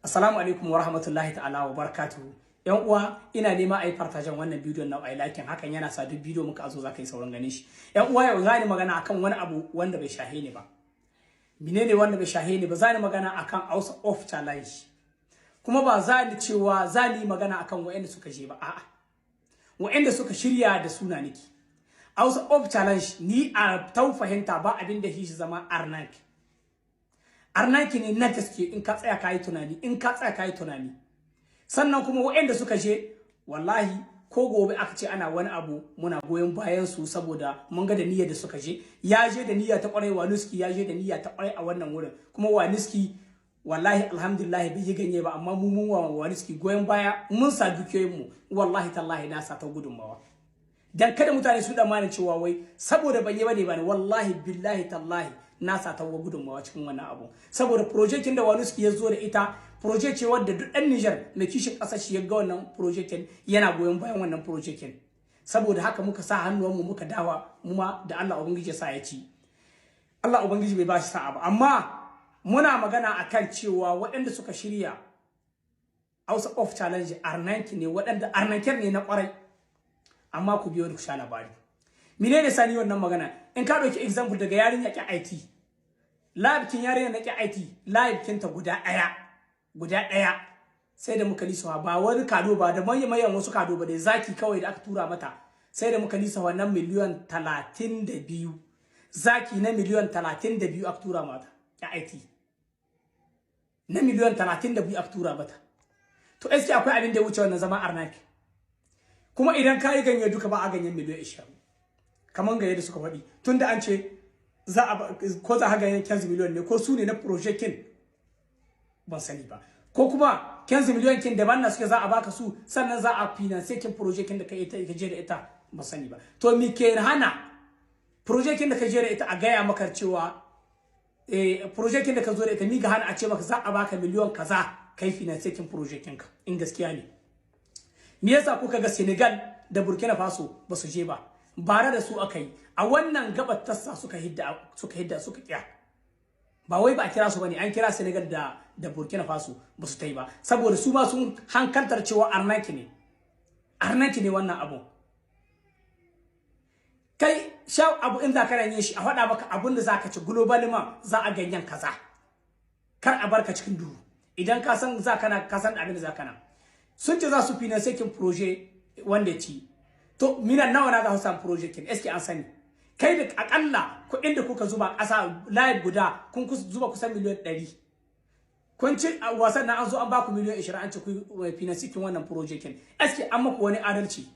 Assalamu alaikum wa rahmatullahi ta'ala wa barakatuhu. Yan uwa, ina nema a yi partagen wannan bidiyon na ai liking, hakan yana sa duk bidiyo muka azo zaka yi sauran ganin shi. Yan uwa, yau zani magana akan wani abu wanda bai shahe ni ba. Menene wanda bai shahe ni ba? Zani magana akan Hausa Off Challenge. Kuma ba za ni cewa za ni magana akan waɗanda suka je ba, a'a. Waɗanda suka shirya da suna niki. Hausa Off Challenge ni a tau fahimta ba abin da shi zama arnaque. Arnaque ne na gaske in ka tsaya kayi tunani, in ka tsaya kayi tunani. Sannan kuma waɗanda suka je, wallahi ko gobe aka ce ana wani abu, muna goyon bayan su, saboda mun ga da niyyar da suka je. Ya je da niyya ta kwarai, Wanuski ya je da niyya ta kwarai a wannan wurin. Kuma Wanuski, wallahi alhamdulillah, bai yi ganye ba, amma mu mun wa Wanuski goyon baya, mun sa dukiyoyin mu, wallahi tallahi na sa ta gudunmawa. Dan kada mutane su da cewa wai saboda ban yi bane bane, wallahi billahi tallahi na sa ta gudunmawa cikin wannan abu. Saboda projectin da Wanuski ya zo da ita, project ce wadda duk ɗan Niger mai kishin ƙasar shi ya ga wannan projectin yana goyon bayan wannan projectin. Saboda haka muka sa hannuwanmu muka dawa mu ma da Allah Ubangiji ya sa ya ci. Allah Ubangiji bai ba shi sa'a ba, amma muna magana akan cewa waɗanda suka shirya House of Challenge arnaque ne, waɗanda arnaqueur ne na ƙwarai. Amma ku biyo ni ku sha labari. Menene sani wannan magana? In ka ɗauki example daga yarinya ki IT, live kin yarinya na ki IT, live kinta guda ɗaya, guda ɗaya, sai da muka lisa, ba wani cadeau ba da manyan manyan wasu cadeau ba, da zaki kawai da aka tura mata, sai da muka lisa wannan miliyan 32. Zaki na miliyan 32 aka tura mata ya IT, na miliyan 32 aka tura mata. To, eske akwai abin da ya wuce wannan zama arnaque? Kuma idan ka yi ganye duka, ba a ganyen miliyan 20 kamar ganye da suka faɗi, tunda an ce za a ko za a ganyen 15 miliyan ne, ko su ne na projectin, ban sani ba, ko kuma 15 miliyan kin daban na suke za a baka su, sannan za a finance kin projectin da ka ita ka je da ita, ban sani ba. To, mi ke hana projectin da ka je da ita a gaya maka cewa projectin da ka zo da ita, mi ga hana a ce maka za a baka miliyan kaza kai finance kin projectin ka, in gaskiya ne? Me yasa kuka ga Senegal da Burkina Faso ba su je ba? Bare da su aka yi a wannan gabar tassa suka hidda, suka hidda, suka kiya. Ba wai ba a kira su bane, an kira Senegal da Burkina Faso, ba su tai ba, saboda su ma sun hankaltar cewa arnaque ne, arnaque ne wannan abu. Kai sha abu in za ka ranye shi, a faɗa maka abun da za ka ci global ma za a ganyen kaza, kar a barka cikin duhu. Idan ka san za kana, ka san abin da za kana. Sun ce za su finance kin projet wanda ci, to minan nawa na za su samu projet kin? Eske an sani? Kai da akalla kuɗin da kuka zuba ƙasa, live guda kun zuba kusan miliyan 100, kun ci wasan nan, an zo an baku miliyan 20, an ce ku finance kin wannan project kin. Eske an maku wani adalci?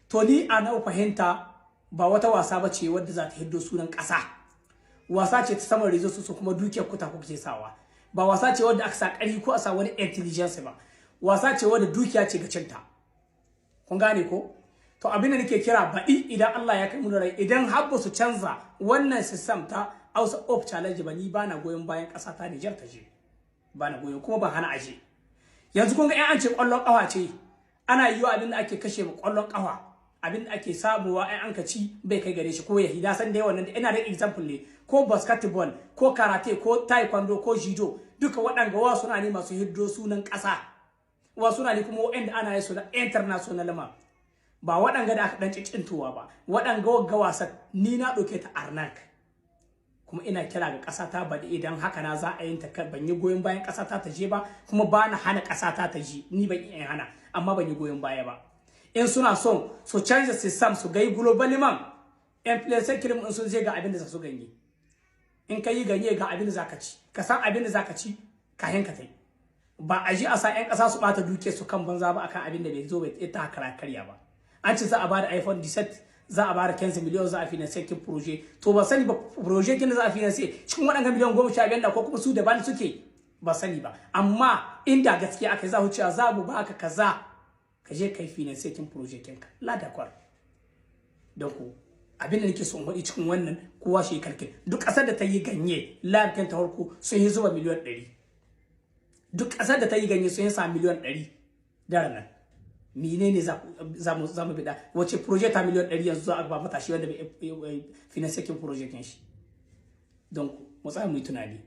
To, ni a na fahimta ba wata wasa ba ce wadda za ta hiddo sunan ƙasa. Wasa ce ta saman réseaux su, kuma dukiyar kuta kuke sawa. Ba wasa ce wadda aka sa ƙarfi ko a sa wani intelligence ba, wasa ce wadda dukiya ce ga cinta. Kun gane ko? To, abin da nake kira, baɗi idan Allah ya kai mu rai, idan har ba su canza wannan system ta House of Challenge ba, ni ba na goyon bayan ƙasa ta Niger ta je, ba na goyon, kuma ba hana aje. Yanzu kun ga an ce ƙwallon ƙafa ce ana yiwa, abin da ake kashe ma ƙwallon ƙafa, abin da ake samuwa ai an ka ci bai kai gare shi ko ya hida san dai. Wannan ina da example ne, ko basketball, ko karate, ko taekwondo, ko judo, duka waɗanga wasu na ne masu hiddo sunan ƙasa, wasu na ne kuma waɗanda ana yi su na international ma, ba waɗanga da aka ɗan cicintuwa ba. Waɗanga wagga wasan ni na ɗauke ta arnaque. Kuma ina kira ga ƙasa ta, baɗi idan haka na za a yin ta, ban yi goyon bayan ƙasa ta ta je ba, kuma ba na hana ƙasa ta ta je. Ni ban iya hana, amma ban yi goyon baya ba. In suna son su canza system, su gai global man influencer kirim, in sun je ga abin da za su ganye, in ka yi ganye ga abin da za ka ci, ka san abin da za ka ci kayan ka tai. Ba a ji a sa 'yan ƙasa su ɓata duke su kan banza ba akan abin da bai zo bai ta kara karya ba. An ce za a bada iPhone 17, za a bada 15 miliyan, za a finance kin projet. To, ba sani ba projet kin da za a finance cikin waɗannan miliyan 15 da ko kuma su daban suke, ba sani ba. Amma inda gaskiya aka za cewa za mu baka kaza ka je kai finance kin projet kinka, la d'accord. Don ku abin da nake so in faɗi cikin wannan, kowa shi kalkin. Duk ƙasar da ta yi ganye lafiyar ta farko sun yi zuba miliyan 100. Duk ƙasar da ta yi ganye sun yi sa miliyan 100 daren nan. Menene za mu bida? Wace projet ta miliyan 100 yanzu za a ba matashi wanda bai finance kin projet kin shi? Don mu tsaya mu yi tunani.